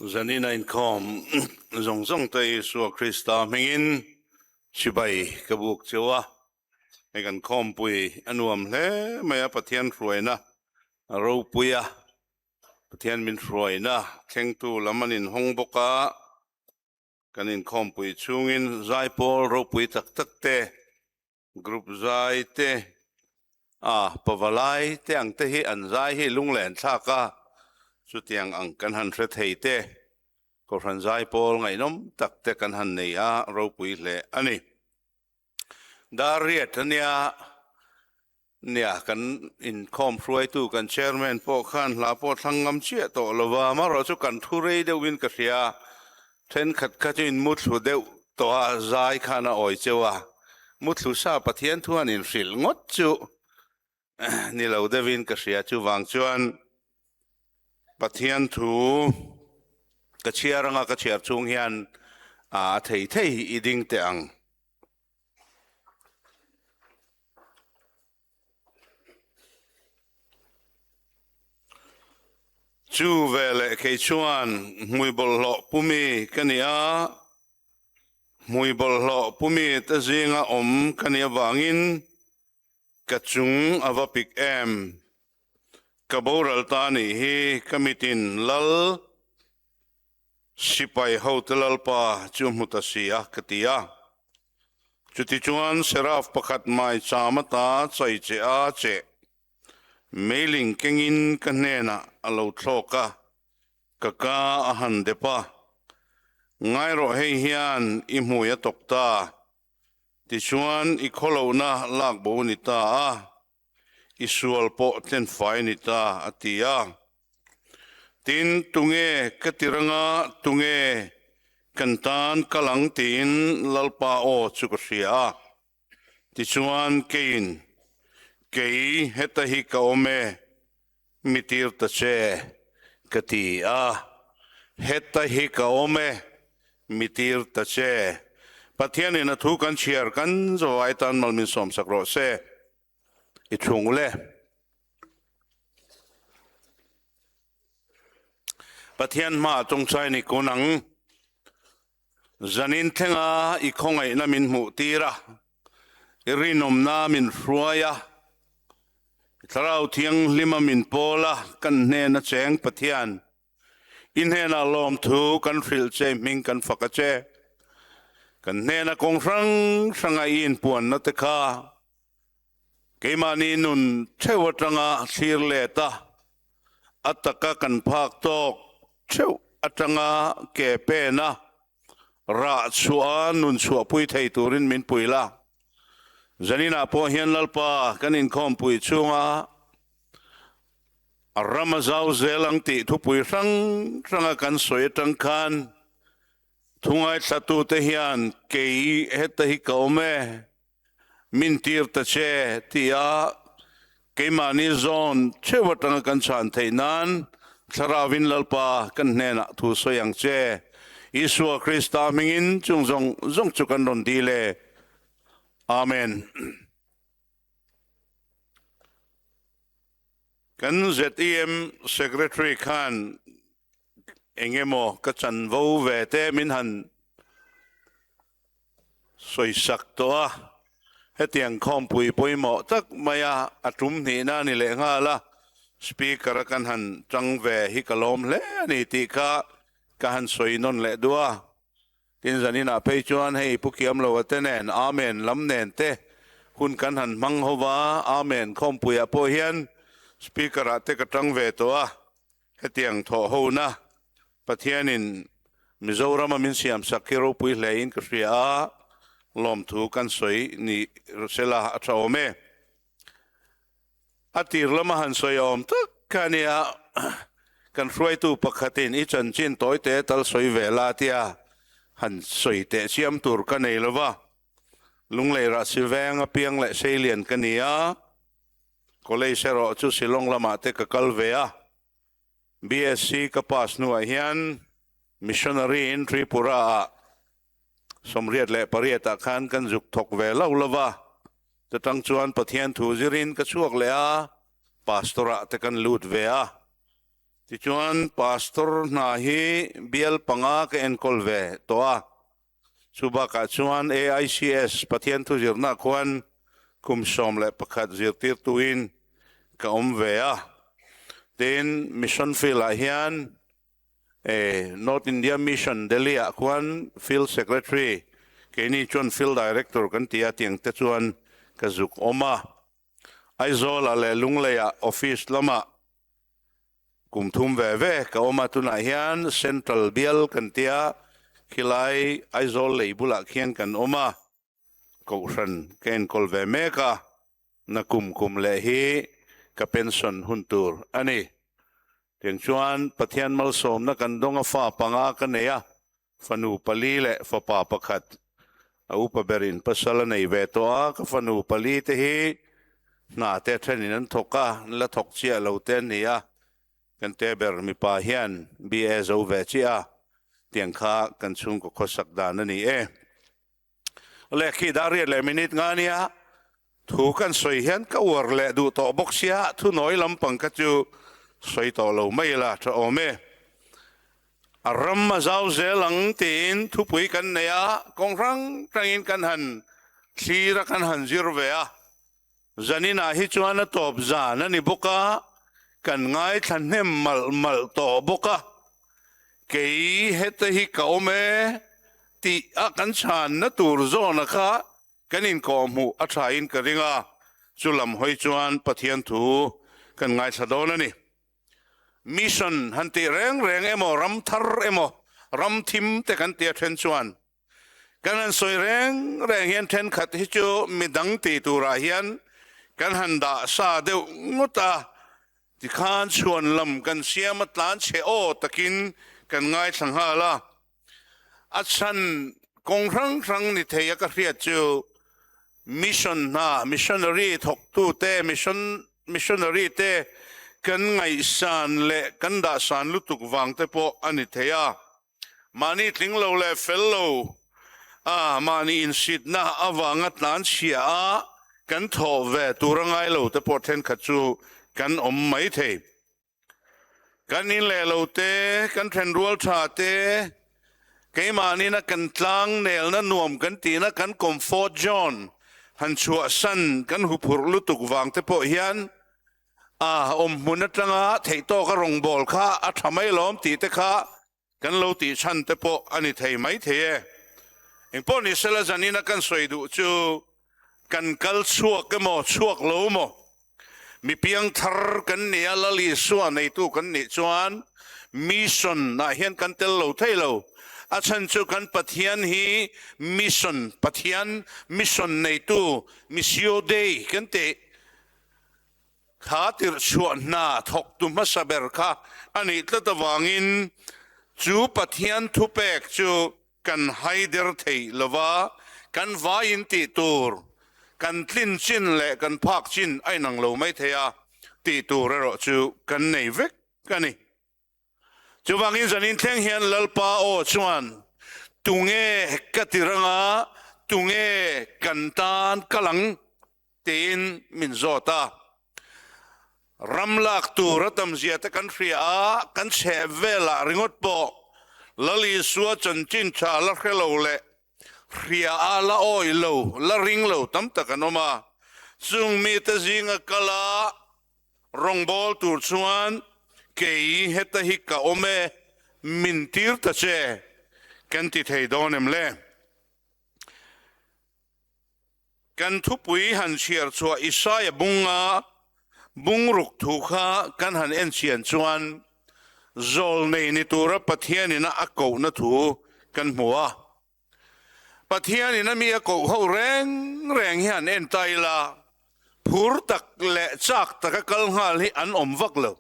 Zanin a inkhawm zawng zawng te Isua Krista hmingin chibai ka buk cheu a, hei kan khawmpui a nuam hle mai a, Pathian hruaina a ropui a, Pathian min hruaina thlengtu lam an inhawng bawk a, kan inkhawmpui chhungin zaipawl ropui tak tak te, Group zai te a pavalai te ang te hi an zai hi lunglen thlak a, chutiang ang kan han hre thei te, Kohhran zai pawl ngaihnawm tak te kan han nei a, ropui hle a ni. Dar riat ania nia kan inkhawm hruaitu kan chairman pawh khan hla pawh thlang ngam chiah tawh lo va, amaherawhchu kan thu rei deuhin ka hria, thenkhat kha chu in muthlu deuh tawh a, zai khan a awi cheu a, muthlu sa Pathian thu han inhrilh ngawt chu ni lo deuhin ka hria, chuvang chuan Pathian thu ka chhiar anga ka chhiar chhung hian a thei thei i ding teh ang. Chu veleh kei chuan hmui bawlhhlawh pumi ka ni a, hmui bawlhhlawh pumi te zinga awm ka nih avangin ka chung a va pik em. Ka boral ta nih hi ka mitin lal. Sipai hote Lalpa chu hmu ta si a, ka ti a. Chutichuan Seraf pakhat maicham ata chai che a che meiling kengin ka hnenah a lo thlawk a, ka ka a han dep a. Ngai rawh hei hian i hmui a tawk ta, tichuan i khawlohna lak bo ni ta a. I sual pawh tlenfai a ni ta, a ti a. Tin, tunge ka ti ranga, tunge kan tan kal ang tiin Lalpa aw chu ka hria a. Tichuan keiin, Kei heta hi ka awm e, mi tir ta che, ka ti a. Heta hi ka awm e, mi tir ta che. Pathianin a thu kan chhiar kan zawai tan mal min sawmsak rawh se. I chhung le. Pathian hma chungchai ni kun ang. Zanin thlenga i khawngaihna min hmuh tir a, i rinawmna min hruai a, i Thlarau Thianghlima min pawl a, kan hnena cheng Pathian, I hnenah lawmthu kan hrilh che, hming kan fak a che. Kan hnena kawng hrang hranga i inpuanna te kha keimahni nun theuh atanga thlir let a, a taka kan phak tawk theuh atanga ke pen a, rah chhuah a nun chhuahpui thei turin min pui la. Zaninah pawh hian Lalpa kan inkhawmpui chhunga A ram a zau zel ang tih thupui hrang hranga kan sawi atang khan thungaithlatute hian kei heta hi ka awm e, min tir ta che tia keimahni zawn theuh atanga kan chhan theih nan Thlarauvin Lalpa kan hnenah thu sawi ang che. Isua Krista hmingin chung zawng zawng chu kan rawn dil e. Amen. Kan ZEM Secretary khan eng emaw ka chanvo ve te min han sawisak tawh a, hetiang khawmpui pawimawh tak maia a tum hnihna a ni leh nghal a, Speaker a kan han tang ve hi ka lawm hle a ni tih kha ka han sawi nawn leh duh a. Tin zaninah phei chuan hei Pu Kiamloa te nen Amen lam nen te hun kan han hmang ho va, Amen khawmpuiah pawh hian Speaker ah te ka tang ve tawh a, hetiang thawh hona Pathianin Mizorama min siamsak hi ropui hlein ka hria a, lawmthu kan sawi ni sela a tha awm e. A tir lama han sawi awm tak kha ania, kan hruaitu pakhatin i chanchin tawi te tal sawi ve la tia han sawi teh chiam tur ka nei lo va, Lunglei Rahsi veng apiang leh Seilian ka ni a, College erawh chu Shillong lamah te ka kal ve a, BSc ka pass hnuah hian Missionary in Tripura ah 88 ah khan kan zuk thawk ve lo lo va, chutang chuan Pathian thu zirin ka chhuak leh a, Pastor ah te kan lut ve a. Tichuan Pastor hna hi bial panga ka enkawl ve tawh a, chu bakah chuan AICS Pathian thuzirna khuan kum 11 zirtirtuin ka awm ve a. Tin, Mission Field ah hian North India Mission Delhi ah khuan Field Secretary, keini chuan Field Director kan ti a, tiang te chuan ka zuk awm a. Aizawlah leh Lungleiah office lamah kum thum ve ve ka awm a, tunah hian Central bial kan tia khilai Aizawl lei bulah khian kan awm a, Kohhran ka enkawl ve mek a, na kum kum leh hi ka pension hun tur a ni. Tiang chuan Pathian malsawmna kan dawng a fa panga ka nei a, Fanu pali leh fapa pakhat a upa berin pasal a nei ve tawh a, ka fanu pali te hi hna te thenin an thawk a, an la thawk chiah lo te an ni a, kan te ber mipa hian BA zo ve chiah a, tiang kha kan chhungkaw khawsak dan a ni e. Awle khi dar riat leh minute nga nia, thu kan sawi hian ka uar leh duh tawh bawk sia, thunawi lampang kha chu sawi tawh lo mai ila tha awm e. A ram a zau zel ang tiin thupui kan nei a, kawng hrang hrangin kan han thlir a, kan han zir ve a. Zaninah hi chuan a tawp zan a ni bawk a, kan ngaithla hnem malh malh tawh bawk a. Kei heta hi ka awm e tih a kan chhanna tur zawna kha kan inkawhhmuh a thain ka ring a, chu lam hawi chuan Pathian thu kan ngaithla dawn a ni. Mission han tih reng reng emaw, ram thar emaw, ram thim te kan tia then chuan kan han sawi reng reng hian thenkhat hi chu midang tih turah hian kan han dah sa deuh ngawt a, tikhan chhuan lam kan siam a tlan chhe aw takin kan ngaithla nghal a. A chhan kawng hrang hrang ni thei a ka hriat chu mission hna, missionary thawktute, mission missionary te kan ngaihsan leh kan dahsan lutuk vang te pawh a ni thei a. Mahni tling lo leh fel lo a mahni insitna avanga tlan chhia a kan thawh ve tur a ngai lo te pawh thenkhat chu kan awm mai thei. Kan in leh lo te, kan thenrual tha te, keimahnin a kan tlang nelna nuam kan tihna kan comfort zone han chhuahsan kan huphurh lutuk vang te pawh hian a awmhmun atanga theihtawka rawngbâwl kha a tha mai lawm tih te kha Kan lo tih chhan te pawh a ni thei mai thei e. Engpawh ni sela zanina kan sawi duh chu kan kal chhuak emaw chhuak lo maw mi piangthar kan nia Lal Isua neitu kan nih chuan mission ah hian kan tel lo thei lo. A chhan chu kan Pathian hi mission Pathian mission neitu Missio Dei kan tih Kha tirhchhuah hna thawktu hmasa ber kha a nih tlat avangin chu Pathian thupek chu kan haider thei lo va, kan vaiin tih tur kan tlin chin leh kan phak chin a inang lo mai thei a, tih tur erawh chu kan nei vek a ni. Chuvangin zanin thleng hian Lalpa aw chuan, Tunge ka ti ranga, tunge kan tan kal ang? tiin min zawt a. Ram lak tur a tamzia te kan hria a, kan chheh velah ringawt pawh Lal Isua chanchin tha la hre lo leh hria a la awi lo, la ring lo tam tak an awm a. Chung mite zinga kal a, Rawngbâwl tur chuan kei heta hi ka awm e, min tir ta che, kan ti thei dawn em le? Kan thupui han chhiar chhuah Isaia bunga bungruk thu kha kan han en chian chuan zawlnei ni tura Pathianina a kohna thu kan hmu a. Pathianin a mi a koh ho reng reng hi han en ta ila, phur tak leh chak taka kal nghal hi an awm vak lo.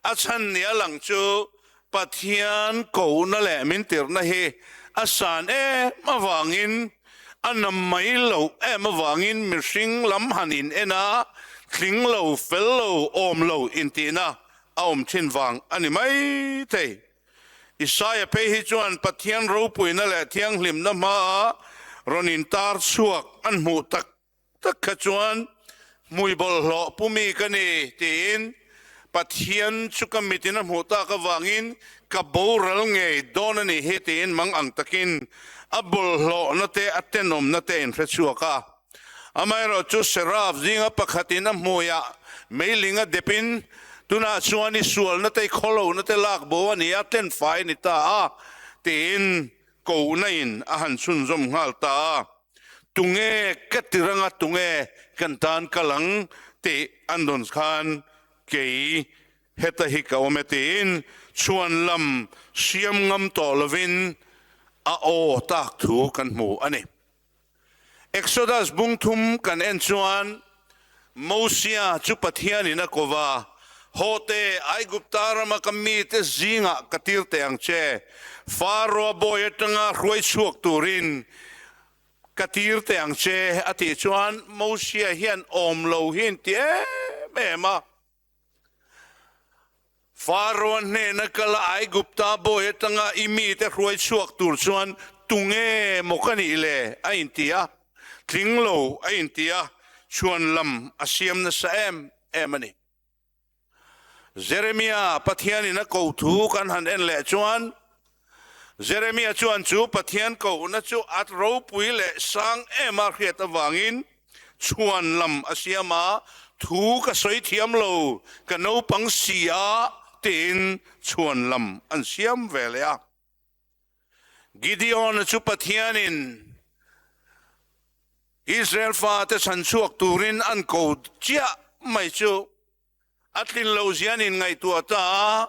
A chhan nia lang chu Pathian kohna leh min tirhna hi a san em avangin, a na mai lo em avangin mihring lam han in en a, tling lo, fel lo, awm lo intihna a awm thin vang a ni mai thei. Isaia phei hi chuan Pathian ropuina leh thianghlimna hmaa rawn intar chhuak an hmuh tak tak kha chuan hmui bawlhhlawh pu mi ka ni tiin Pathian chu ka mitin a hmuh tak avangin ka boral ngei dawn a nih hi tiin mang ang takin a bawlhhlawhna te a tenawmna te a inhrechhuak a. Amaherawhchu Seraf zinga pakhatin a hmuiah meiling a depin tunah chuan i sualna te i khawlohna te lak bo a ni a, tlenfai a ni ta a tiin kohna in a han chhunzawm nghal ta a. Tunge ka ti rang a, tunge kan tan kal ang tih an rawn khan kei heta hi ka awm e tiin chhuan lam siam ngam tawh lovin a aw tak thu kan hmu a ni. Exodus bung thum kan en chuan Mosia chu Pathianin a ko va, Haw te, Aigupta rama ka mite zingah ka tir teh ang che, Faroa bawi atanga hruai chhuak turin ka tir teh ang che, a tih chuan Mosia hian awm lo hi in ti em em a. Faroa hnena kal a Aigupta bawi atanga i mite hruai chhuak tur chuan tunge maw ka nih le? a inti a, tling lo a inti a, chhuan lam a siam nasa em em a ni. Jeremia Pathianin a koh thu kan han en leh chuan, Jeremia chuan chu Pathian kohna chu a ropui leh sang em a hriat avangin chhuan lam a siam a, thu ka sawi thiam lo, ka naupang si a tiin chhuan lam an siam ve leh a. Gideon-a chu Pathianin Israel fate chhan chhuak turin an ko chiah mai chu A tlin lo zian in ngaihtuah ta a,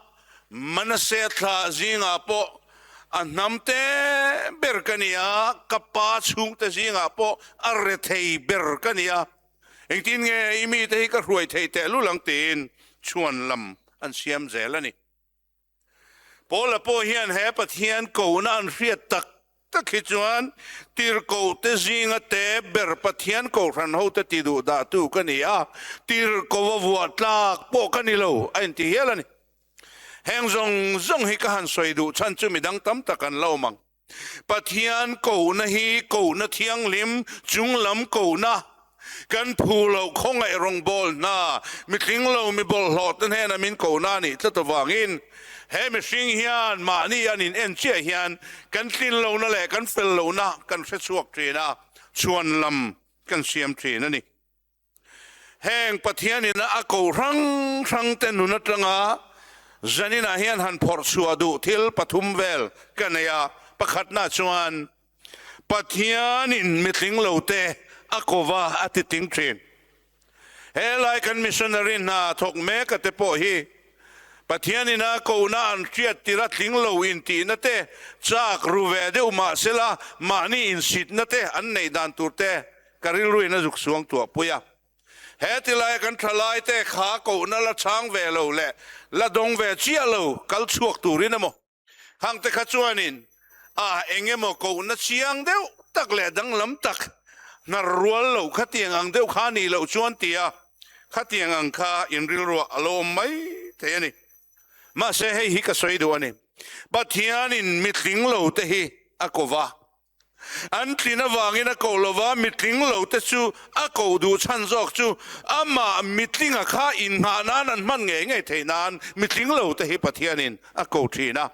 Manasseh thla zingah pawh a hnam te ber ka ni a, ka pa chhungte zingah pawh a rethei ber ka ni a, engtin nge i mite hi ka hruai thei tehlul ang tiin chhuan lam an siam zel a ni. Paula pawh hian he Pathian kohna an hriat tak tak hi chuan tirhkohte zinga te ber Pathian kohhran hote ti duh dahtu ka ni a, tirhkoh a vuah tlak pawh ka ni lo a inti hial a ni. Heng zawng zawng hi ka han sawi duh chhan chu midang tam tak an la awm ang. Pathian kohna hi kohna thianghlim chunglam kohna, kan phu loh khawngaih rawngbâwl hna, mitling lo mi bawlhhlawhte hnêna min kohna a nih tlat avângin he mihring hian mahni an in en chiah hian kan tlin lohna leh kan fel lohna kan hre chhuak ṭhîn a, chhuan lam kan siam ṭhîn a ni. Heng Pathianin a ko hrang hrangte nun atanga zaninah hian han phawrh chhuah duh thil pathum vel ka nei a. Pakhatna chuan Pathianin mitling lote a kova a ti ting thin. He lai kan missionary hna thawk meka te pawh hi Pathianin a kohna an hriat tir a tling lo intihna te chak ru ve deuh mahsela mahni insitna te an neih dan tur te Ka rilruin a zuk suang tuah pui a. He ti laia kan thalai te kha kohna la chhang ve lo leh la dawng ve chiah lo kal chhuak turin emaw hang te kha chuanin a eng emaw kohna chiang deuh tak leh danglam tak hnar rual lo khatiang ang deuh kha nih loh chuan tia khatiang ang kha in rilruah a lo awm mai thei a ni. Mahse hei hi ka sawi duh a ni. Pathianin mitling lo te hi a ko va. An tlin avangin a koh lova, mitling lote chu a koh duh chhan zawk chu amah mitlinga kha innghah nan an hman ngei ngei theih nan mitling lote hi Pathianin a ko thin a.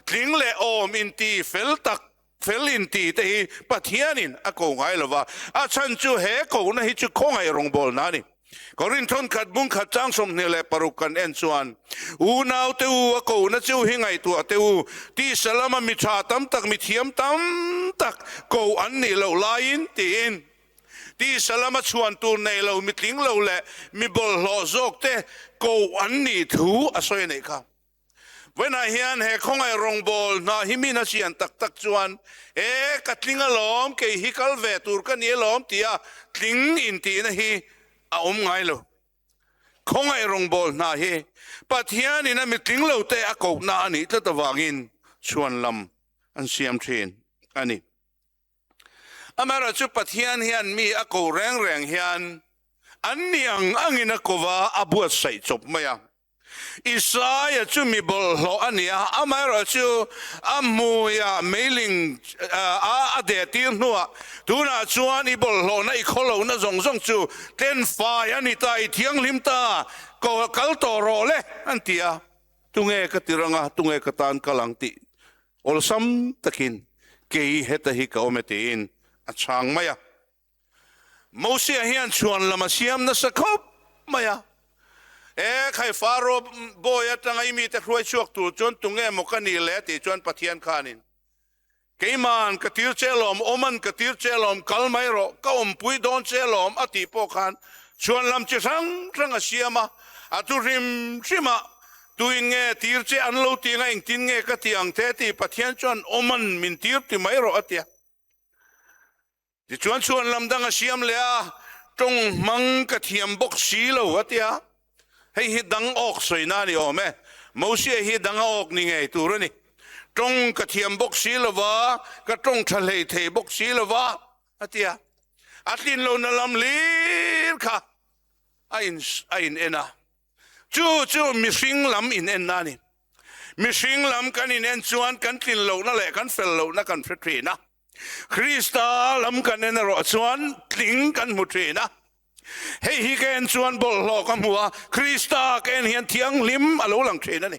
Tling leh awm inti fel tak fel inti te hi Pathianin a ko ngai lova, a chhan chu he kohna hi chu khawngaih rawngbawlna a ni. Korinth khat bung khat chang 26 kan en chuan, Unau te u, a kohna chu hi ngaihtuah teh u, tisa lama mi tha tam tak, mi thiam tam tak koh an nih loh laiin, tiin tisa lama chhuan tur nei lo, mi tling lo leh mi bawlhhlawh zawk te koh an nih thu a sawi a neih kha. Vawiinah hian he khawngaih rawngbâwl hna hi min a sian tak tak chuan, E, ka tling alawm, kei hi kal ve tur ka ni alawm tia tling intihna hi a awm ngai lo. Khawngaih rawngbâwl hna hi Pathianin a mitling lote a kohna a nih tlat avângin chhuan lam an siam ṭhîn a ni. Amaherawhchu Pathian hian mi a ko reng reng hian an ni ang angin a ko va, a buatsaih chawp mai a. Isaia chu mi bawlhhlawh a ni a, amaherawhchu a hmuiah meiling a a dehtir hnuah tunah chuan i bawlhhlawhna, i khawlohna zawng zawng chu tlenfai a ni ta, i thianghlim ta. Ko kal tawh rawh le an ti a, tunge ka ti rang a, tunge ka tan kal ang tih awlsam takin kei heta hi ka awm e tiin a chhang mai a. Mosia hian chhuan lam a siam nasa khawp mai a, E khai Faro bawi atanga i mite hruai chhuak tur chuan tunge maw ka nih le tih chuan Pathian khanin Keiman ka tir che lawm, awman ka tir che lawm, kal mai rawh, ka awmpui dawn che lawm a tih pawh khan chhuan lam chi hrang hrang a siam a, a tu hrim hrim a, tuin nge tir che an lo ti anga engtin nge ka ti ang te tih Pathian chuan awman min tir ti mai rawh a ti a. Tichuan chhuan lam dang a siam leh a, tawng hmang ka thiam bawk si lo a ti a. Hei hi dang awk sawina a ni awm e. Mosia hi dang a awk ni ngei tur a ni. Tawng ka thiam bawk si lo va, ka tawng tha hlei thei bawk si lo va a ti a. A tlin lohna lam hlir kha a in a in en a. Chu chu mihring lam in enna a ni. Mihring lam kan in en chuan kan tlin lohna leh kan fel lohna kan hre thin a. Krista lam kan en erawh chuan tling kan hmu thin a. Hei hi ka en chuan bawlhhlawh ka hmu a, Krista ka en hian thianghlim a lo lang thin a ni.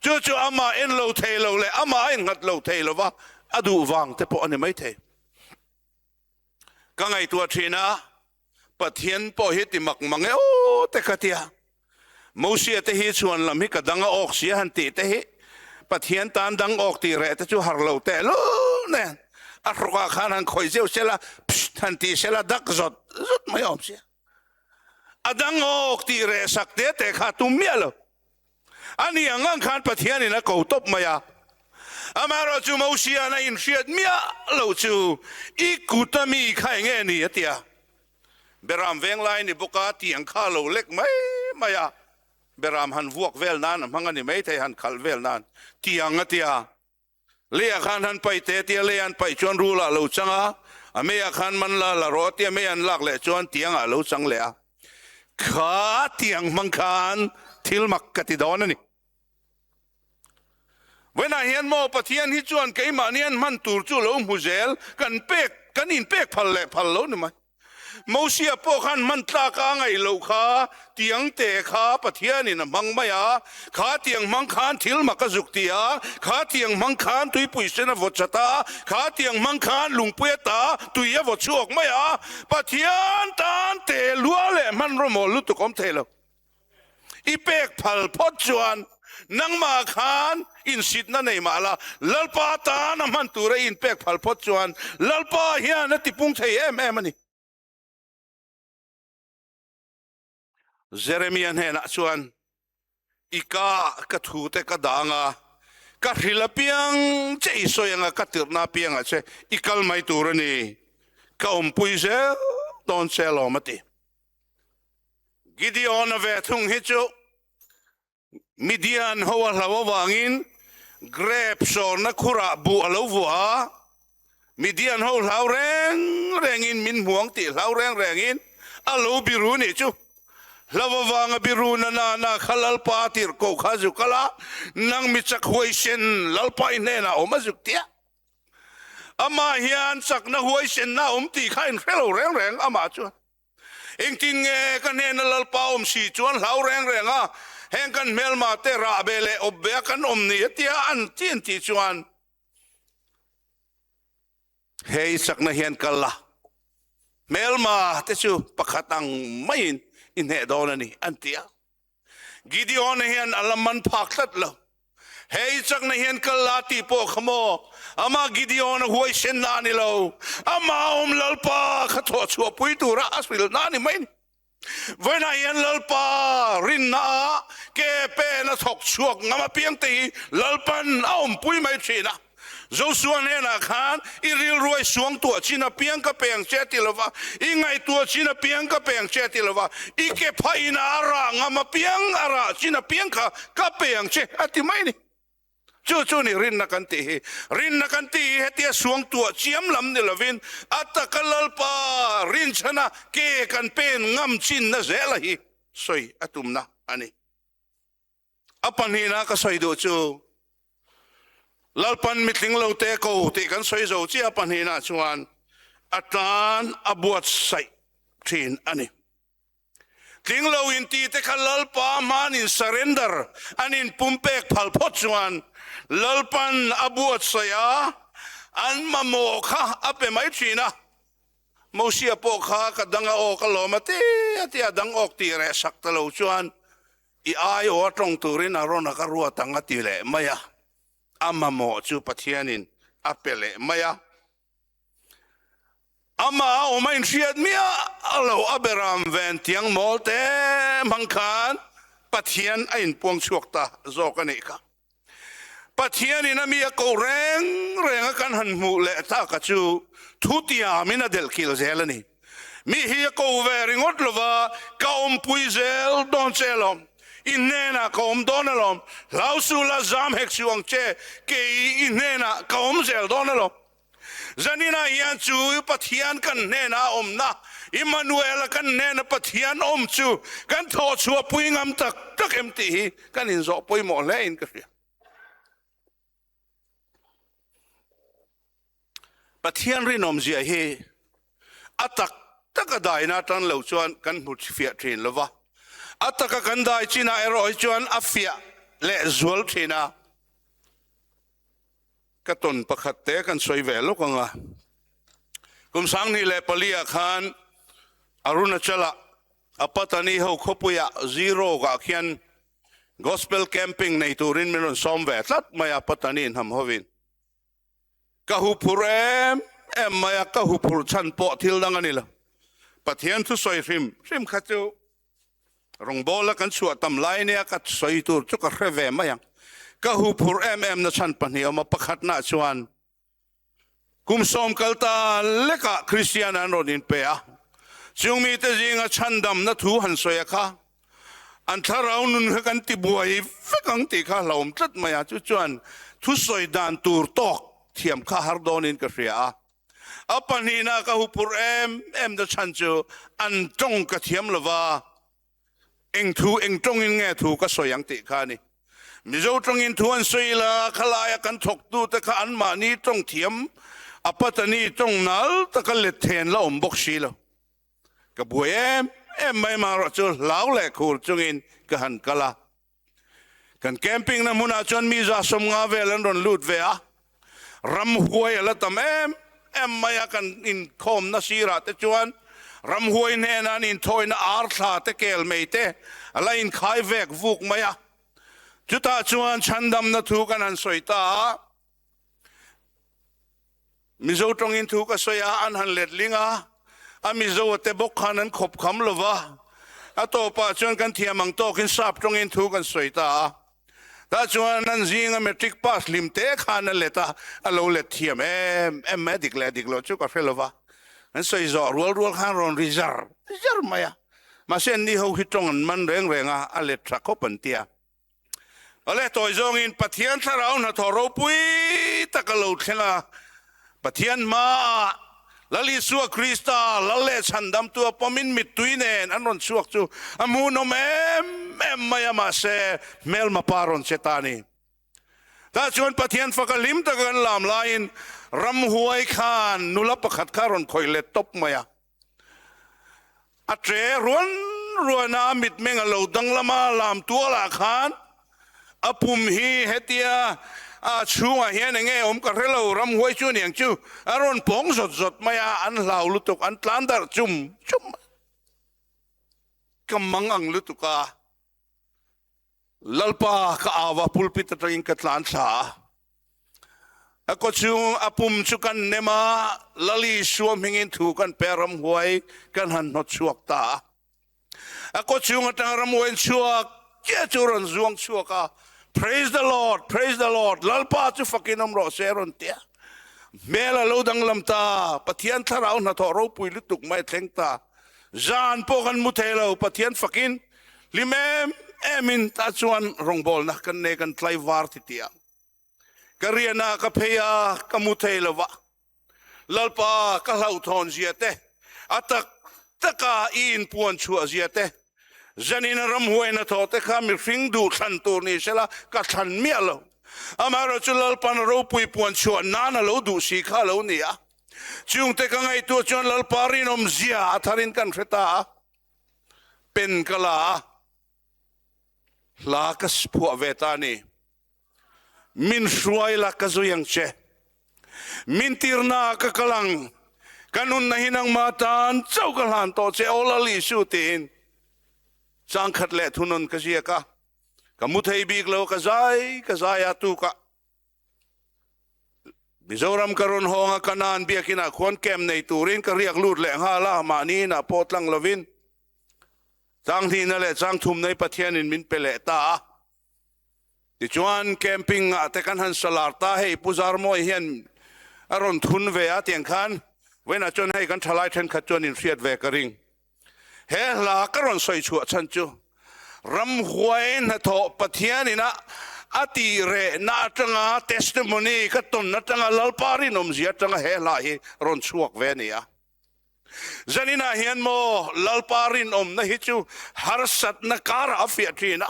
Chu chu amah en lo thei lo leh amah a innghat lo thei lo va, a duh vang te pawh a ni maithei. Ka ngaihtuah thin a, Pathian pawh hi ti mak mang e aw te ka tia. Mosia te hi chhuan lam hi ka dang a awk sia han tih te hi Pathian tan dang awk tih reh te chu har lo teh lul nen a hrawkah khan han khawih zeuh sela psht han tih sela dak zawt zawt mai awm sia. A dang awk tih reh sak te te kha tum miah lo. A ni ang ang khan Pathianin a ko tawp mai a. Amaherawhchu Mosia'n a inhriat miah lo chu i kut a mi kha eng nge ni a ti a. Beram veng lai ni bawk a tiang kha a lo lek mai mai a. Beram han vuak vel nan a hmang a ni maithei han khalh vel nan tiang a ti a. Leiah khan han paih teh tia lei an paih chuan rul ah lo chang a, a meiah khan man la la rawh tia mei an lak leh chuan tiang ah lo chang leh a. Kha tiang hmang khan thil mak ka ti dawn a ni. Vawiinah hian maw Pathian hi chuan keimahni an hman tur chu lo hmu zel kan pek kan inpek phal leh phal lo ni mai. Mosia pawh khan hman tlak a ngaih loh kha tiang te kha Pathianin a hmang mai a, kha tiang hmang khan thil mak a zuk ti a, kha tiang hmang khan tuipui sen a vaw chat a, kha tiang hmang khan lungpui a ta tui a vaw chhuak mai a, Pathian tan te lua leh hmanraw mawl lutuk awm thei lo. I pek phal phawt chuan nangmah khan insitna nei mah la, Lalpa tan a hman tura i inpek phal phawt chuan Lalpa hian a tipung thei em em a ni. Jeremia hnenah chuan, I ka ka thute ka dang a, ka hrilh apiang che i sawi anga ka tirhna apiangah che i kal mai tur a ni, ka awmpui zel dawn che alawm a ti. Gideon-a ve thung hi chu Midian ho a hlau avangin grep sawrna khurah buh a lo vuah a, Midian ho hlau reng rengin min hmuang tih hlau reng rengin a lo biru nih chu. Hlau avanga biru na na na kha Lalpa a tirh ko kha zuk a la, nang mi chak huaisen Lalpa i hnenah awm a zuk tia. Amah hian chakna huaisenna a awm tih kha inhre lo reng reng amah chuan. Engtin nge ka hnena Lalpa awm si chuan hlau reng reng a, heng kan hmelma te rah be leh awp be a kan awm ni a tia an ti an tih chuan he i chakna hian kal la, hmelma te chu pakhat ang maiin i hneh dawn a ni an ti a. Gideon-a hian a la man phak tlat lo. He i chakna hian kal la tih pawh kha maw amah Gideon-a huaisenna a ni lo. Amah awm Lalpa kha thawh chhuahpui tura a hrilhna a ni mai ni. Vawiinah hian Lalpa rinna ah ke pen a thawk chhuak ngam apiangte hi Lalpan a awmpui mai thin a. Joshua hnenah khan, I rilruai suang tuah chin apiang ka peng che ti lova, i ngaihtuah chin apiang ka peng che ti lova, i ke phah ina a rah ngam apiang, a rah chin apiang kha ka peng che a ti mai ni. Chu chu ni rinna kan tih hi. Rinna kan tih hi hetia suang tuah chiam lam ni lovin a taka Lalpa rinchhana ke kan pen ngam chinna zela hi sawi a tumna a ni. A pahnihna ka sawi duh chu Lalpan mitling lo te ko tih kan sawi zo chiah a pahnihna chuan a tan a buatsaih thin a ni. Tling lo inti te kha Lalpa hman in surrender an in pumpek phal phawt chuan Lalpan a buatsaih a, an mamawh kha a pe mai thin a. Mosia pawh kha ka dang a awk alawm a ti a ti a, dang awk tih reh sak ta lo chuan i ai aw a tawng turin a rawn a ka ruat ang a ti leh mai a, a mamawh chu Pathianin a pe leh mai a. Amah a awm a inhriat miah lo a beram ven tiang mawl te hmang khan Pathian a inpuang chhuak ta zawk a nih kha. Pathianin a mi a ko reng reng a kan han hmuh leh tak a chu thu tiamin a delh kil zel a ni. Mi hi a ko ve ringawt lova ka awmpui zel dawn che alawm, i hnenah ka awm dawn alawm, hlau suh la zam hek suh ang che, kei i hnenah ka awm zel dawn alawm. Zaninah hian chu Pathian kan hnena a awmna, Immanuela kan hnena Pathian awm chu kan thawh chhuah pui ngam tak tak em tih hi kan inzawh pawimawh hle in ka hria. Pathian rinawmzia hi a tak taka daina tan lo chuan kan hmu fiah thin lo va, a taka kan dai chinah erawh hi chuan a fiah leh zual thin a. Ka tawn pakhat te kan sawi ve lawk ang a, kum 2004 ah khan Arunachal-ah Apatani ho khawpuiah Zero ah khian Gospel Camping nei turin min rawn sawm ve tlat mai a, Patani hnam hovin. Ka huphurh em em mai a, ka huphurh chhan pawh thil dang a ni lo. Pathian thusawi hrim hrim kha chu Rawngbawla kan chhuah tam lai nia ka sawi tur chu ka hre ve mai ang. Ka huphurh em em na chhan pahnih awm a, pakhatna chuan kum sawm kal ta lekah Kristian an rawn inpe a, chung mite zinga chhandamna thu han sawi a kha an thlarau nun kha kan ti buai vek ang tih kha hlauhawm tlat mai a, chu chuan thusawi dan tur tawk thiam kha har dawnin ka hria a. A pahnihna ka huphurh em em na chhan chu an tawng ka thiam lova, eng thu eng tawngin nge thu ka sawi ang tih kha a ni. Mizo tawngin thu an sawi ila khalaia kan thawktute kha anmahni tawng thiam a Patani tawng nal taka let then la awm bawk si lo. Ka buai em em mai marawh chu hlau leh khur chungin ka han kal a. Kan camping na hmunah chuan mi 150 vel an rawn lut ve a, ramhuai a la tam em em mai a, kan inkhawmna sirah te chuan ramhuai hnena an inthawina ar thla te kel mai te a la inkhai vek vuk mai a, chutah chuan chhandamna thu kan han sawi ta a. Mizo tawngin thu ka sawi a, an han letling a, a Mizo te bawk khan an khawp kham lo va, a tawpah chuan kan thiam ang tawkin sap tawngin thu kan sawi ta a, tah chuan an zinga matric pass hlim te khan a let a, a lo let thiam em em mai a, dik leh dik loh chu ka hre lo va, an sawi zawh rual rual khan rawn ri zar zar mai a, mahse anni ho hi tawng an man reng reng a, a let tha khawp an ti a. Awle tawi zawngin Pathian thlarau hnathawh ropui tak a lo thleng a, Pathian hmaah Lal Isua Krista Lal leh Chhandamtu a pawmin mittui nen an rawn chhuak chu a hmuhnawm em em mai a, mahse hmelma pa rawn che ta a ni. Tah chuan Pathian faka hlim taka kan lam laiin ramhuai khan nula pakhat kha a rawn khawih let tawp mai a. A ṭe ruan ruan a, a mitmeng a lo danglam a, lam tualah khan a pum hi hetia a chhungah hian eng nge awm ka hre lo, ramhuai chu aniang chu a rawn pawng zawt zawt mai a, an hlau lutuk, an tlan darh chum chum mai. Ka mang ang lutuk a, Lalpa ka au a, pulpit atangin ka tlan thla a. A kaw chung a pum chu kan nem a, Lal Isua hmingin thu kan pe a, ramhuai kan han hnawt chhuak ta a. A kaw chung atanga ramhuai in chhuak chiah chu rawn zuang chhuak a, Praise the Lord, praise the Lord, Lalpa chu fakin awm rawh se a rawn ti a. Hmel a lo danglam ta, Pathian thlarau hnathawh ropui lutuk mai a thleng ta. Zan pawh kan mu thei lo, Pathian fakin hlim em em in tah chuan rawngbawlna kan nei kan tlai var ti tih ang. Ka rianah ka phei a, ka mu thei lo va. Lalpa ka hlauhthawn zia te, a tak taka i inpuan chhuah zia te, zanin a ramhuaina thaw te kha mihring duh thlan tur ni sela ka thlan miah lo. Amaherawhchu Lalpan a ropui puan chhuah nan a lo duh si kha a lo ni a. Chungte ka ngaihtuah chuan Lalpa rinawm zia a tharin kan hre ta a. Pen ka la a, hla ka phuah ve ta a ni. Min hruai la ka zui ang che. Min tirna ah ka kal ang. Ka nunna hi nangmah tan chauh ka hlan tawh che aw Lal Isu tiin changkhat leh thunawn ka ziak a. Ka mu thei bik lo ka zai ka zai a tukah Mizoram ka rawn hawng a Kanan biakinah khuan camp nei turin ka riak lut leh nghal a mahni inah pawh tlang lovin changhnihna leh changthumna hi Pathianin min pe leh ta a. Tichuan camping ah te kan han salar ta hei Pu Zarmawi hian a rawn thun ve a tiang khan vawiinah chuan hei kan thalai thenkhat chuan inhriat ve ka ring. He hla ka rawn sawi chhuah chhan chu ramhuai hnathawh Pathian ina a tih rehna atanga testimony ka tawn atanga Lalpa rinawmzia atanga he hla hi rawn chhuak ve a ni a. Zaninah hian maw Lalpa rinawmna hi chu harsatna karah a fiah thin a,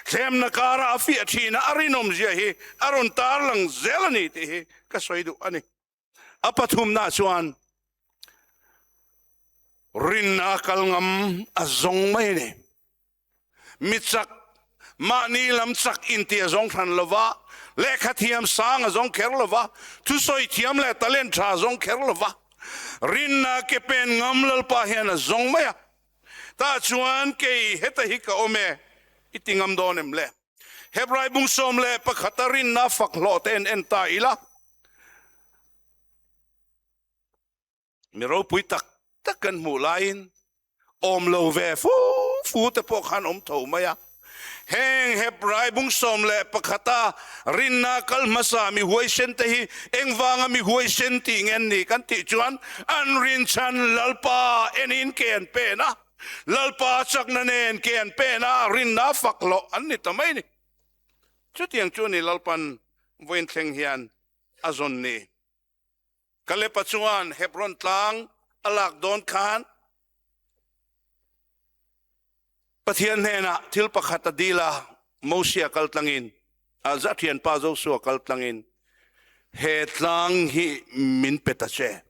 thlemna karah a fiah thin a, a rinawmzia hi a rawn tarlang zel a ni tih hi ka sawi duh a ni. A pathumna chuan rinna a kal ngam a zawng mai a ni. Mi chak, mahni lam chak inti a zawng hran lova, lehkha thiam sang a zawng kher lova, thusawi thiam leh talent tha a zawng kher lova, rinna ke pen ngam Lalpa hian a zawng mai a. Tah chuan kei heta hi ka awm e, i ti ngam dawn em le? Hebrai bung 11 a rinna fak hlawh te en en ta ila, mi ropui tak tak kan hmuh laiin awm lo ve fu fu te pawh khan awm tho mai a. Heng Hebrai bung 11 a rinna kal hmasa mi huaisen te hi engvanga mi huaisen tih nge an nih kan tih chuan an rinchhan Lalpa enin ke an pen a. Lalpa chakna nen ke an pen a, rinna fak hlawh an ni ta mai ni. Chutiang chu ni Lalpan vawiin thleng hian a zawn ni. Kalepa chuan Hebron tlang a lak dawn khan Pathian hnenah thil pakhat a dil a, Mosia kal tlangin, a thianpa Josua kal tlangin, He tlang hi min pe ta che.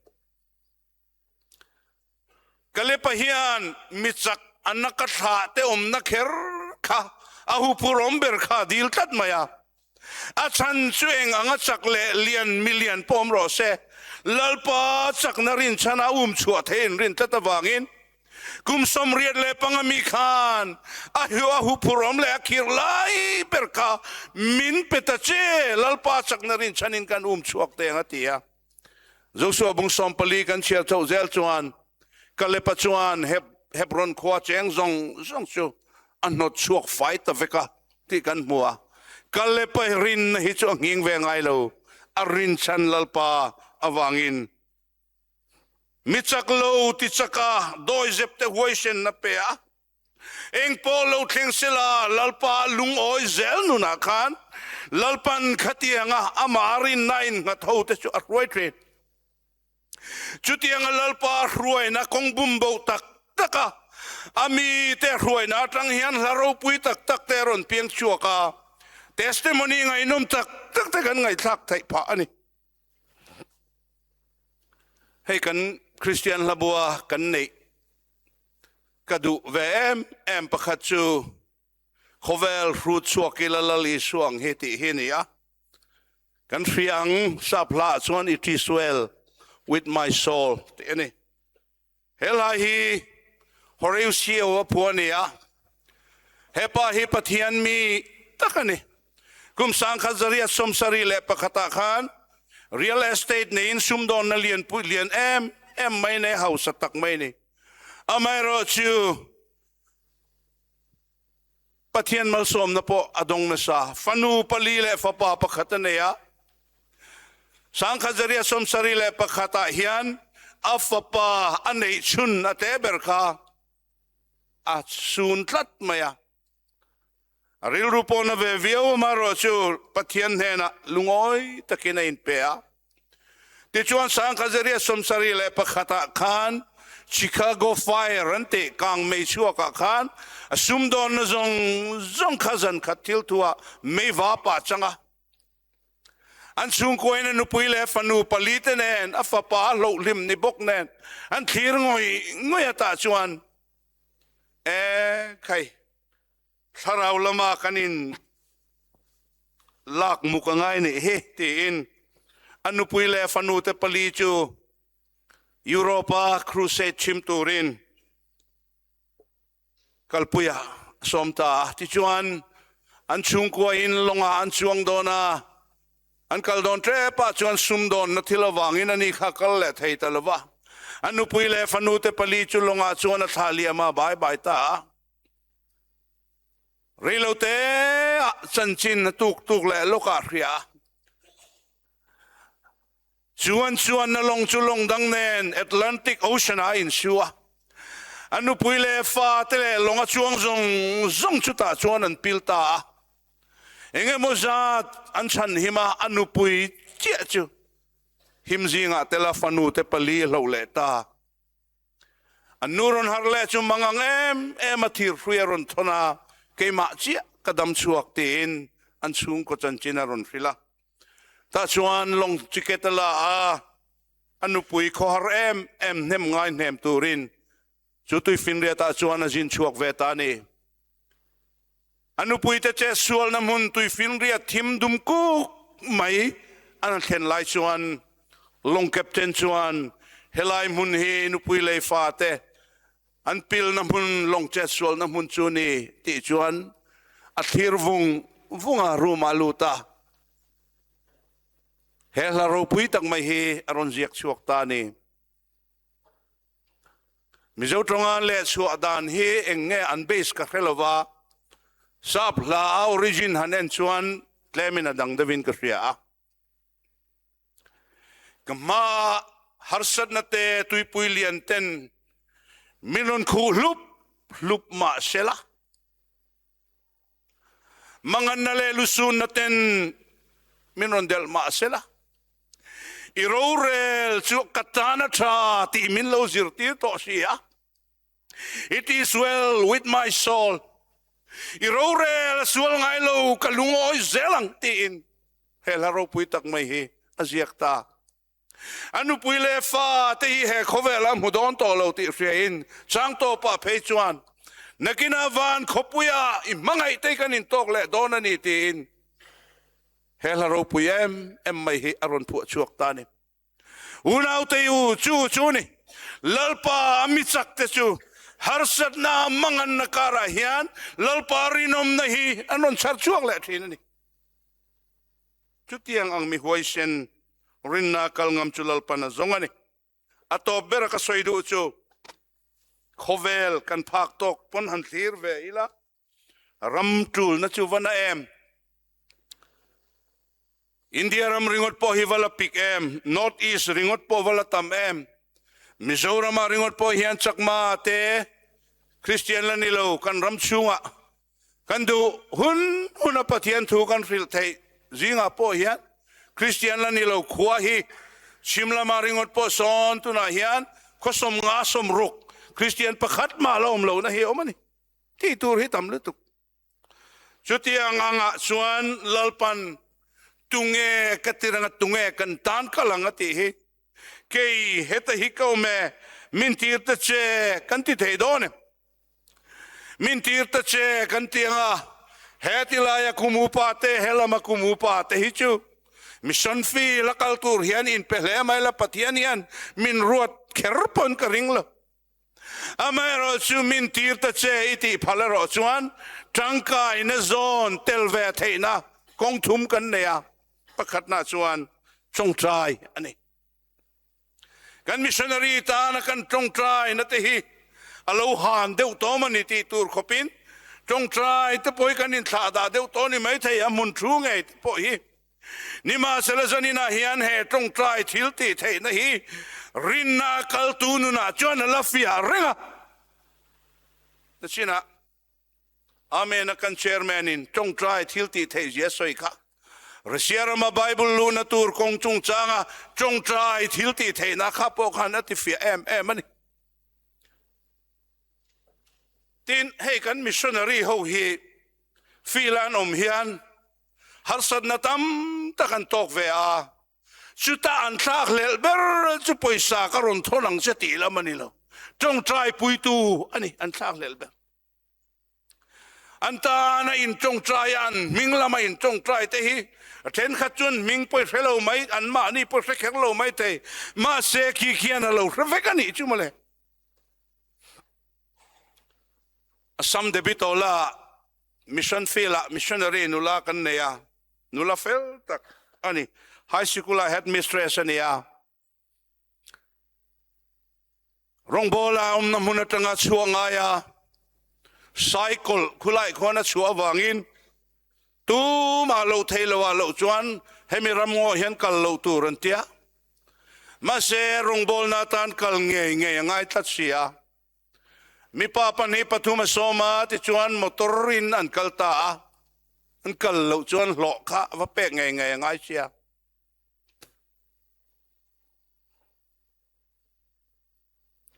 Kalepa hian mi chak a naka thlah te awmna kher kha a huphurhawm ber kha a dil tlat mai a. A chhan chu eng anga chak leh lian mi lian pawh awm rawh se, Lalpa chakna rinchhan a um chhuah thei in rin tlat avangin kum 85 mi khan a a huphurhawm leh a khirh lai ber kha min pe ta che, Lalpa chakna rinchhanin kan um chhuak teng a ti a. Joshua bung 14 kan chhiar chhoh zel chuan Kalepa chuan Hebron khua cheng zawng zawng chu a hnawt chhuak fai ta vek a tih kan hmu a. Kalepa rinna hi chu a nghing ve ngai lo, a rinchhan Lalpa avangin mi chak lo ti chaka dawizep te huaisenna pe a. Eng pawh lo thleng sela, Lalpa lungawi zel nunah khan Lalpan khatianga amah rinna innghat ho te chu a hruai thin. Chutianga Lalpa hruaina kawng bum bo tak taka a mite hruaina atang hian hla ropui tak tak te a rawn piang chhuak a, testimony ngaihnawm tak tak te kan ngaihthlak theih phah a ni. Hei kan Kristian hlabua kan neih Ka duh ve em em pakhat chu khawvel hrut chhuak ila Lal Isua ang hi tih hi a ni a. Kan hria ang sap hla ah chuan It is well with my soul tih a ni. He hla hi Horatio a phu a ni a. Hepa hi Pathian mi tak a ni. Kum 1971 ah khan real estate neiin sumdawnna lianpui lian em em mai nei hausa tak mai a ni. Amaherawhchu, Pathian malsawmna pawh a dawng nasa. Fanu pali leh fapa pakhat a nei a. 1971 ah hian a fapa a neih chhun a te ber kha a sun tlat mai a. A rilru pawh na ve viau amaherawhchu Pathian hnenah lungawi takin a inpe a. Tichuan 1971 ah khan Chicago Fire an tih kang mei chhuak ah khan a sumdawnna zawng zawng kha zan khat thil thu ah mei va pah chang a. An chhungkuain a nupui leh fanu pali te nen a fapa a hlohhlim ni bawk nen an thlir ngawih ngawih a tah chuan. E khai, thlarau lama kan in lak muk a ngai nih hi tiin a nupui leh a fanu te pali chu Europe-a crusade chhim turin kalpuia a sawm ta a. Tichuan, an chhungkua in lawngah an chuang dawn a, an kal dawn tepah chuan sumdawnna thil avangin ani kha kal leh thei ta lo va. A nupui leh fanute pali chu lawngah chuan a thlah liam a, bai bai ta a. Reiloteah chanchin a tuk tuk leh lawkah a hria a. Chuan chuanna lawng chu lawng dang nen Atlantic Ocean ah a insu a. A nupui leh fate leh lawng a chuang zawng zawng chutah chuan an pil ta a. Eng emaw zat an chhan him a, a nupui chiah chu him zingah tel a fanute pali a hloh leh ta. An nu rawn harh leh chu mangang em em a thir hrui a rawn thawn a, keimah chiah ka dam chhuak tiin an chhungkaw chanchin a rawn hrilh a. Tah chuan lawng ticket a la a, a nupui khawhar em em hnem ngai hnem turin chu tuifinriatah chuan a zin chhuak ve ta a ni. A nupuite che sualna hmun tuifinriat thim dum kuk mai an thlen lai chuan lawng captain chuan helai hmun hi nupui lei fate an pilna hmun lawng chetsualna hmun chu ni tih chuan a thlir vung vung a, room ah a lut a. He hla ropui tak mai hi a rawn ziak chhuak ta a ni. Mizo tawnga leh chhuah dan hi eng nge an base ka hre lova, sap hla a origin han en chuan tlemin a dang deuhin ka hria a. Ka hma harsatna te tuipui lian ten min rawn khuh hlup hlup mah sela, manganna leh lusunna ten min rawn delh mah sela, i rorel chu ka tan a tha tih min lo zirtir tawh si a. It is well with my soul. I rorel a sual ngai lo ka lungawi zel ang tiin he hla ropui tak mai hi a ziak ta. A nupui leh fa te hi he khawvel a hmu dawn tawh lo tih hriain chang tawpah phei chuan nakinah van khawpuia i hmangaih te kan intawk leh dawn a ni tiin he hla ropui em em mai hi a rawn phuah chhuak ta a ni. Unaute u, chu chu ni. Lalpa a mi chak te chu harsatna manganna karah hian Lalpa rinawmna hi an rawn chhar chhuak leh thin a ni. Chutiang ang mi huaisen rinna kal ngam chu Lalpan a zawng a ni. A tawp bera ka sawi duh chu khawvel kan phak tawk pawn han thlir ve ila, ram tulna chu va na em? India ram ringawt pawh hi va la pik em? North East ringawt pawh va la tam em? Mizoramah ringawt pawh hian Chakma te Christian la ni lo kan ram chhungah kan duh hun huna Pathian thu kan hrilh theih zingah pawh hian Christian la ni lo khua hi chhim lama ringawt pawh sawn tunah hian khawsawm nga sawmruk Christian pakhat mah la awm lohna hi a awm a ni. Tih tur hi tam lutuk. Chutiang angah chuan Lalpan tunge ka ti reng a, tunge kan tan kal ang a tih hi kei heta hi ka awm e, min tir ta che kan ti thei dawn em? Min tir ta che kan ti ang a, he ti laia kum upa te, he lama kum upa te hi chu mission field a kal tur hian inpe hle mai la, Pathian hian min ruat kher pawn ka ring lo. Amaherawh chu min tir ta che i tih phal erawh chuan tangkaina zawn tel ve theihna kawng thum kan nei a, pakhatna chuan tawngtai a ni. Kan missionary tana kan tawngtaina te hi a lo han deuh tawm a ni tih tur khawpin tawngtai te pawh hi kan inthlahdah deuh tawh a ni maithei, a hmun thu ngei te pawh hi. Nimahsela zaninah hian he tawngtai thil tih theihna hi rinna kaltu nunah chuan a la fiah reng a. Nachinah Amen a kan chairman in tawngtai thil tih theih zia sawi kha Russia rama Bible luhna tur kawng chungchanga tawngtai thil tih theihna kha pawh khan a ti fiah em em a ni. Tin, hei kan missionary ho hi field an awm hian Harsatna tam tak an tawk ve a, chutah an thlak hlelh ber chu pawisa ka rawn thawn ang che tih lam a ni lo, tawngtai puitu a ni an thlak hlelh ber. An tana in tawngtai a, an hming lama in tawngtai te hi a thenkhat chuan hming pawh i hre lo mai, an mahni pawh hre kher lo mai thei. Mahse khi khian a lo hre vek a nih chu mawle. Assam Debitola Mission Field ah missionary nula kan nei a, nula fel tak a ni. High Sikul ah headmistress a ni a. Rawngbawla awmna hmun atanga chhuah ngaia cycle khulai khuan a chhuah avangin tumah loh theih loh ah loh chuan hemi ramngaw hian kal loh tur an tia. Mahse rawngbawlna atan kal ngei ngei a ngai tlat si a. Mipa pahnih pathum a sawm a, tichuan motor in an kal ta a, an kal loh chuan hlawh kha va pek ngei ngei a ngai sia.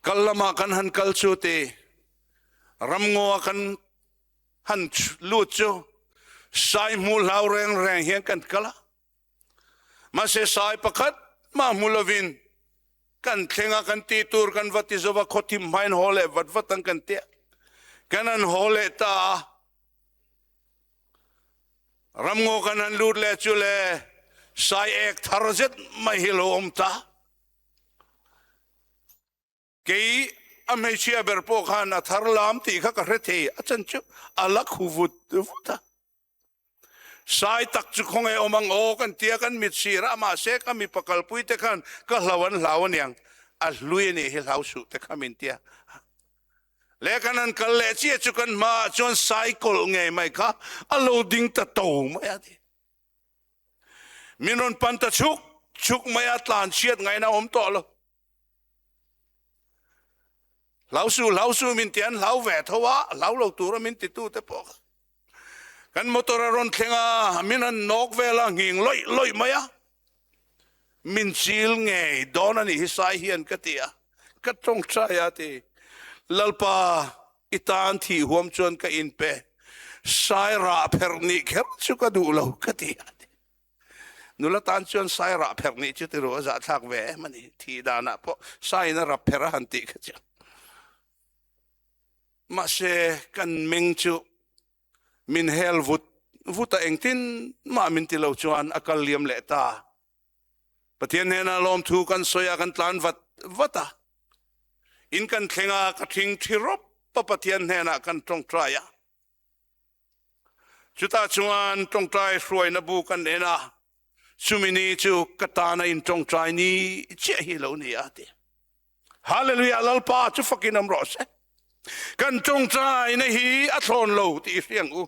Kal lamah kan han kal chu ti ramngaw a kan han lut chu sai hmu hlau reng reng hian kan kal a. Mahse sai pakhat mah hmu lovin kan thleng a, kan tih tur kan va ti zo va, khaw thim hmain haw leh vat vat ang kan tia. Kan han haw leh ta a. Ramngaw kan han lut leh chu le sai ek thar zet mai hi lo awm ta. Kei a hmeichhia ber pawh khan a thar lam tih kha ka hre thei, a chan chu a la khu vut vut a. Sai tak chu khawnge awm ang aw kan tia kan mit sir a, mahse ka mipa kalpui te khan ka hlau an hlau aniang, a hlui anih hi hlau suh te kha min tia. Le kan han kal leh chiah chu kan hmaah chuan sai kawlh ngei mai kha a lo ding ta to mai a ti. Min rawn pan ta chuk chuk mai a, tlan chhiat ngaihna a awm tawh lo. Hlau su, hlau su min ti an hlau ve tho a, hlau lo tura min titu te pawh kha. Kan motor a rawn thleng a, min han nawk vel a, nghing lawih lawih mai a. Min chil ngei dawn a nih hi sai hian ka ti a, ka tawngtai a ti. Lalpa, i tan thih huam chuan ka inpe, sai rah pherh nih kher chu ka duh lo ka ti a. Nula tan chuan sai rah pherh nih chu tiru a zahthlak ve em a ni. Thih danah pawh saiin a rap pherh a han tih kha chu. Mahse kan meng chu min hel vut vut a engtin mah min ti lo chuan a kal liam leh ta. Pathian hnenah lawmthu kan sawi a kan tlan vat vat a. In kan thleng a ka thing thi rawp a Pathian hnenah kan tawngtai a. Chutah chuan tawngtai hruaina bu kan en a, chumi ni chu ka tana in tawngtai ni chiah hi lo ni a ti. Hallelujah Lalpa chu fakin awm rawh se. Kan tawngtaina hi a thlawn lo tih i hriang u.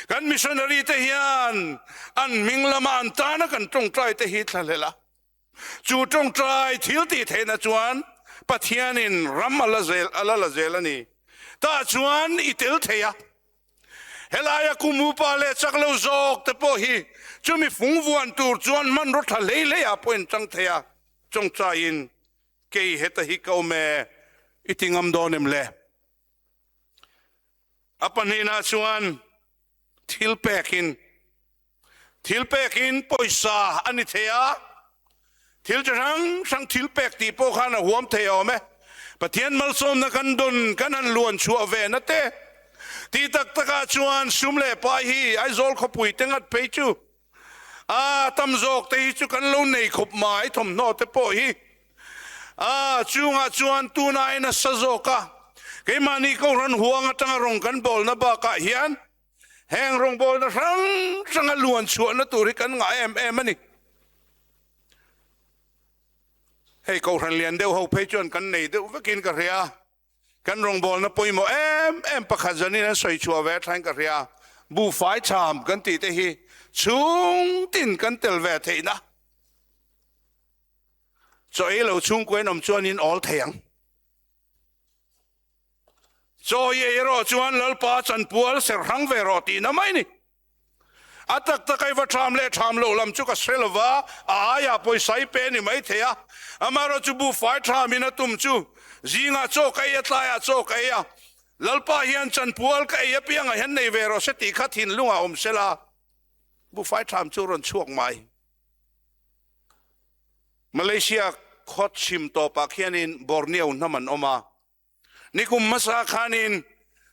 Kan missionary te hian an hming lama an tana kan tawngtai te hi thlahlel a. Chu tawngtai thil tih theihna chuan Pathianin ram a la zel a la la zel a ni. Tah chuan i tel thei a. Helaia kum upa leh chak lo zawk te pawh hi chumi fung vuan tur chuan hmanraw tha hlei hlei ah pawh in chang thei a, tawngtaiin kei heta hi ka awm e i ti ngam dawn em le? A pahnihna chuan thil pekin thil pekin pawisa a ni thei a, thil chi hrang hrang thil pek tih pawh khan a huam thei awm e. Pathian malsawmna kan dawn kan han luan chhuah ve na te tih tak takah chuan sum leh pai hi Aizawl khawpui te ngat phei chu A tam zawk te hi chu kan lo nei khawp mai thawmhnaw te pawh hi. A chungah chuan tuna en a sa zawk a, keimahni Kohhran huang atanga rawng kan bawlna bakah hian heng rawngbawlna hrang hranga luan chhuahna tur hi kan ngah em em a ni. Hei Kohhran lian deuh ho phei chuan kan nei deuh vekin ka hria. Kan rawngbawlna pawimawh em em pakhat zanin an sawi chhuah ve thlain ka hria. Buhfai cham kan tih te hi chhung tin kan tel ve theihna. Chaw ei lo chhungkuain awm chuan in awl thei ang. Chaw i ei erawh chuan Lalpa chanpual ser hrang ve rawh tihna mai ni. A tak tak a i va ṭham leh ṭham loh lam chu ka hre lo va, a aiah pawisa i pe ni mai thei a. Amaherawh chu buhfai ṭhamin a tum chu zingah chaw ka ei a, tlaiah chaw ka ei a, Lalpa hian chanpual ka ei apiangah hian nei ve rawh se tih kha thinlungah awm se la, buhfai ṭham chu rawn chhuak mai. Malaysia khaw chhim tawpah khianin Borneo hnam an awm a. Nikum hmasa khanin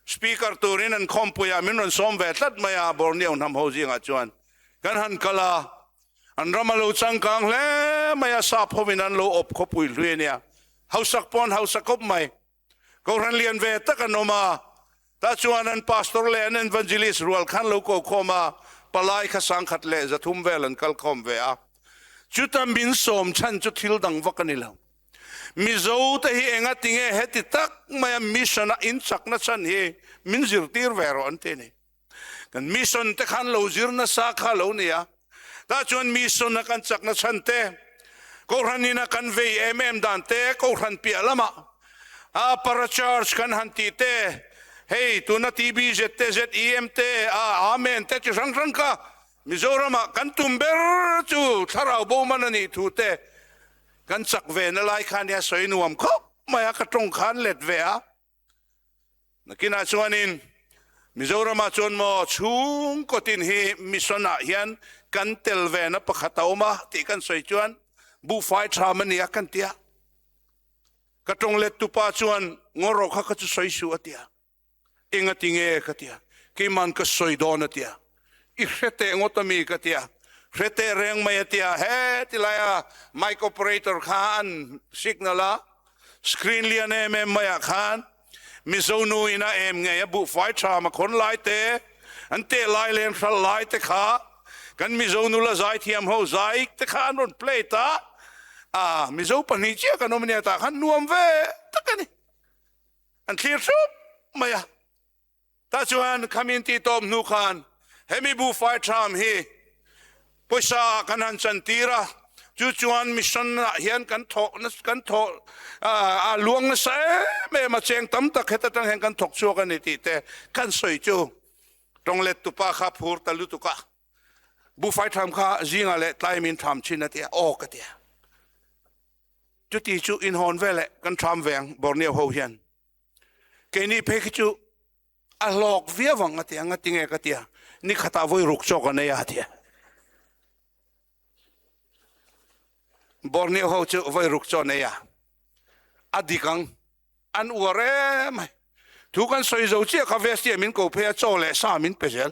Speaker turin an khawmpuiah min rawn sawm ve tlat mai a, Borneo hnam ho zingah chuan kan han kal a, an ram a lo changkang hle mai a, sap hovin an lo awp khawpui hlui a nia, hausak pawh an hausa khawp mai. Kohhran lian ve tak an awm a, tah chuan an pastor leh an evangelist rual khan lo ko khawm a, palai kha sangkhat leh zathum vel an kal khawm ve a. Chuta min sawm chhan chu thil dang vak a ni lo. Mizo te hi enga tinge heti tak maia mission a in chakna chhan hi min zirtir ve rawh an ti a ni. Kan mission te khan lo zir nasa kha lo ni a, tah chuan mission a kan chakna chhan te, Kohhran in a kan vei em em dan te, Kohhran piah lamah a para church kan han tih te, hei tuna TBZ te, ZEM te, a Amen te chi hrang hrang kha Mizoramah kan tum ber chu thlarau bo man a nih thu te kan chak ve na lai kha nia sawi nuam khawp mai a, ka tawng khan let ve a. Nakinah chuanin Mizoramah chuan maw chhungkaw tin hi mission ah hian kan tel ve na pakhat a awm a tih kan sawi chuan buhfai tham a nia kan tia. Ka tawng let tupa chuan ngaw rawh kha kha chu sawi suh a tia. Engati nge ka tia, keiman ka sawi dawn a tia, i hre teh ngawt ami ka tia, hre teh reng mai a tia, he ti laia mic operator kha an signal a, screen lian em em maiah khan Mizo nu ina em ngei a buhfai tha ma khawn lai te, an teh lai leh an hral lai te kha kan Mizo nula zaithiam ho zai te kha an rawn play ta a, Mizo pahnih chiah kan awm ania tah khan nuam ve tak a ni. An thlir thup mai a. Tah chuan khamin tih tawp hnu khan hemi buhfai tham hi pawisa ah kan han chan tir a, chu chuan mission ah hian kan thawh kan thawh a luang nasa em em a, cheng tam tak heta tang hian kan thawk chhuak a ni tih te kan sawi chu tawnglet tupa kha phur ta lutuk a, buhfai tham kha zingah leh tlai min tham thin a tia, aw ka tia. Chuti chu inhawn veleh kan tham ve ang Borneo ho hian. Keini phei khi chu a hlawk viau ang a ti ang a ti nge ka tia ni khatah vawi ruk chawk an ei a tia. Borneo ho chu vawi ruk chaw an ei a, a dik ang an uar em mai. Thu kan sawi zo chiah kha Vestia min ko phei a chaw leh sa min pe zel.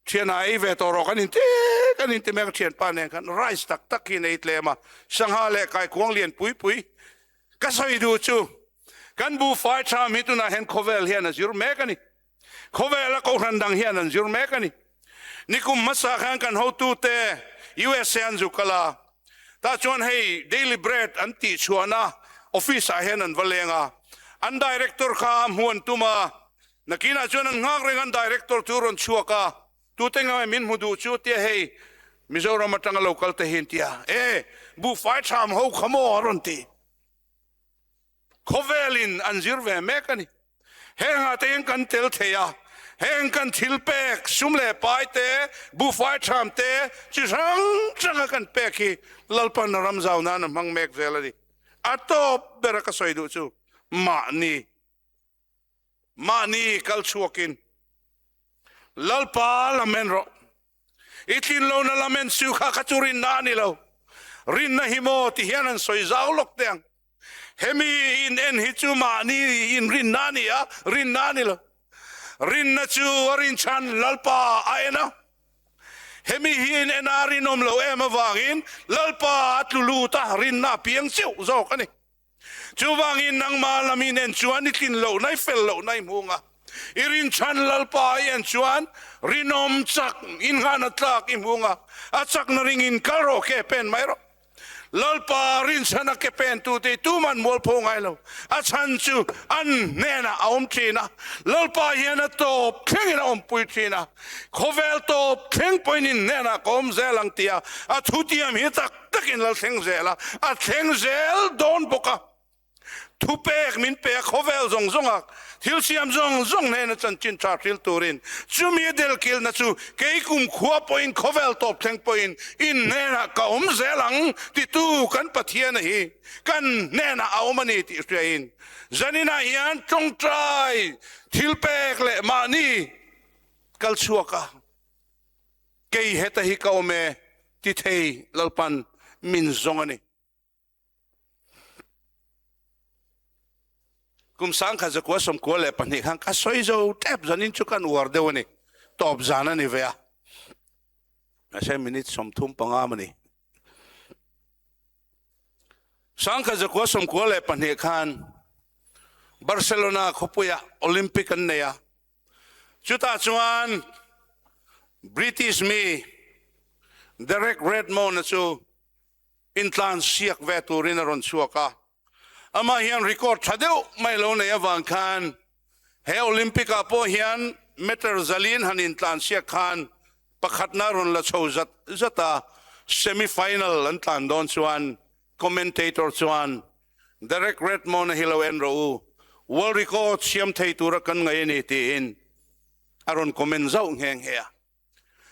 Thian a ei ve tawh rawh kan inti kan inti mek a thianpa nen khan rice tak tak hi an ei tlem a, sangha leh kaikuang lian pui pui ka sawi duh chu kan buhfai tham hi tunah hian khawvel hian a zir mek a ni, khawvela kohhran dang hian an zir mek a ni. Nikum hmasa khan kan hotute USA an zu kal a, tah chuan hei Daily Bread an tih chhuahna office ah hian an va leng a, an director kha hmu an tum a, Nakinah chuan an nghak reng an director chu rawn chhuak a, tute nge min hmu duh chu tia hei Mizoram atanga lo kal te hi an ti a, e buhfai tham ho kha maw a rawn ti. Khawvelin an zir ve mek a ni. Hengah te hian kan tel thei a, heng kan thil pek sum leh pai te, buhfai tham te chi hrang hranga kan pek hi Lalpan a ram zau nan a hmang mek zel a ni. A tawp bera ka sawi duh chu mahni. Mahni kal chhuakin Lalpa lamen rawh. I tlin lohna lamen chu kha kha chu rinna a ni lo. Rinna hi maw ti hian an sawi zau lawk teh ang. Hemi in en hi chu mahni in rinna a ni a, rinna a ni lo. Rinna chu a rinchhan Lalpa a en a. Hemi hi in en a rinawm lo em avangin Lalpa a tlu lut a, rinna a piang chiauh zawk a ni. Chuvangin nangmah lam in en chuan i tlin loh na i fel loh na i hmung a, i rinchhan Lalpa i en chuan rinawm chak inghahna tlak i hmung a, a chakna ringin kal rawh ke pen mai rawh. Lalpa rinchhana ke pen tute i tuman mualpho ngai lo, a chhan chu an hnenah a awm thin a, Lalpa hian a tawp thlengin a awmpui thin a, khawvel tawp thleng pawhin in hnenah ka awm zel ang tia a thutiam hi tak takin lal thleng zel a, a thleng zel dawn bawk a. Thupek min pe a, khawvel zawng zawng a, thil siam zawng zawng hnena chanchin tha hril turin chumi a delkilna chu kei kum khua pawhin khawvel tawp thleng pawhin in hnenah ka awm zel ang titu kan Pathiana hi kan hnenah a awm a ni tih hriain zaninah hian tawngtai thilpek leh mahni kal chhuak a. Kei heta hi ka awm e, ti thei Lalpan min zawng a ni. Kum 1992 khan ka sawi zo tep zanin chu kan uar deuh a ni. Tawp zan a ni ve a. Mahse minute 35 mawni. 1992 khan Barcelona khawpuiah Olympic an nei a. Chutah chuan British mi Derek Redmond-a chu intlan siak ve turin a rawn chhuak a. Amah hian record tha deuh mai lo nei avang khan he Olympic ah pawh hian meter zalin han intlan siak khan pakhatna rawn la chho zat zat a, semi final an tlan dawn chuan commentator chuan Derek Redmond-a hi lo en rawh u, world record siam thei tura kan ngaih a ni tiin a rawn comment zauh nghe nghe a.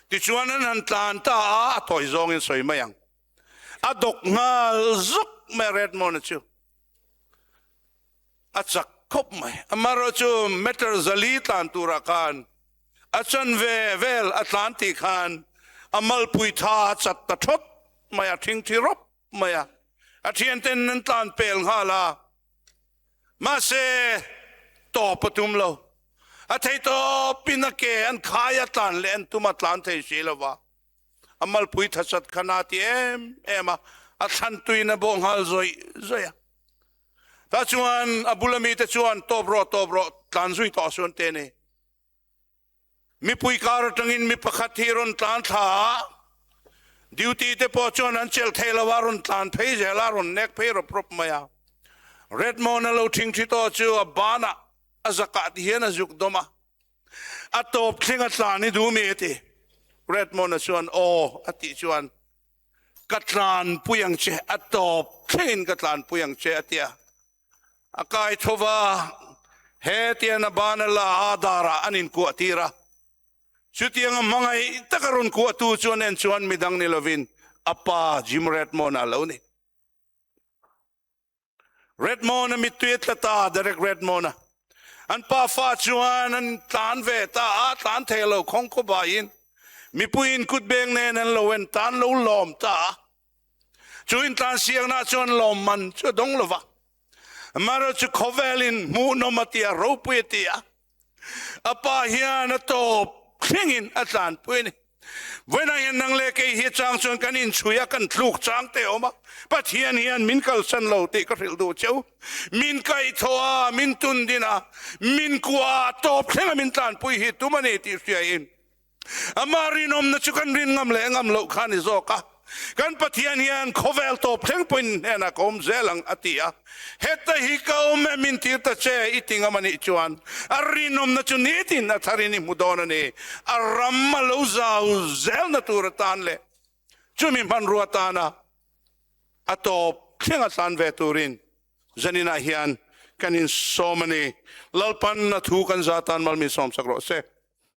Tichuan an han tlan ta a, a tawi zawngin sawi mai ang. A dawk nghal zuk mai a Redmond-a chu. A chak khawp mai. Amaherawh chu meter zali tlan turah khan a chanve vel a tlan tih khan a malpui tha a chat ta thawt mai a, thingthi rawp mai a. A thianten an tlan pel nghal a. Mahse, tawp a tum lo. A thei tawpin a ke an khai a, tlan leh an tum a, tlan thei si lo va. A malpui thasat kha na ti em em a, a thlan tuin a bawh nghal zawih zawih a. Tah chuan a bula mite chuan, Tawp rawh, tawp rawh, tlan zui tawh suan te ni. Mipui kar atangin mi pakhat hi rawn tlan thla a, duty te pawh chuan an chelh thei lo a, rawn tlan phei zel a, rawn nek phei rawp rawp mai a. Redmond a lo thingthi tawh chu a banah a zakah ti hian a zuk dawm a, a tawp thleng a tlan i duh mi a ti. Redmond a chuan aw a tih chuan ka tlanpui ang che, a tawp thlengin ka tlanpui ang che a ti a. A kai tho va, hetian a ban a la a, darah an inkuah tir a. Chutianga hmangaih taka rawn kuahtu chu an en chuan midang ni lovin a pa Jim Redmond-a a lo ni. Redmond-a mittui a tla ta, Derek Redmond-a. An pa fa chuan an tlan ve ta a, tlan thei lo khawng khaw baiin mipuiin kutbeng nen an lo en ta, an lo lawm ta a. Chu intlansiakna chuan lawmman chu a dawng lo va. Amaherawh chu khawvelin hmuhnawm a ti a, ropui a ti a. A pa hian a tawp thlengin a tlanpui a ni. Vawiinah hian nang leh kei hi chang chuan kan inchhui a, kan tluk chang te a awm a. Pathian hian min kalsan lo tih ka hrilh duh cheu. Min kaihthawh a, min tundin a, min kuah a, tawp thlenga min tlanpui hi tum a ni tih hriain Amah rinawmna chu kan rin ngam leh ngam loh kha a ni zawk a, kan Pathian hian khawvel tawp thleng pawhin hnenah ka awm zel ang a ti a, heta hi ka awm e min tir ta che i ti ngam a nih chuan a rinawmna chu nitin a tharin i hmu dawn a ni, a ram a lo zau zelna tur atan leh chumi hmanrua tana a tawp thleng a tlan ve turin zaninah hian kan insawm a ni. Lalpan a thu kan za tan mal min sawmsak rawh se.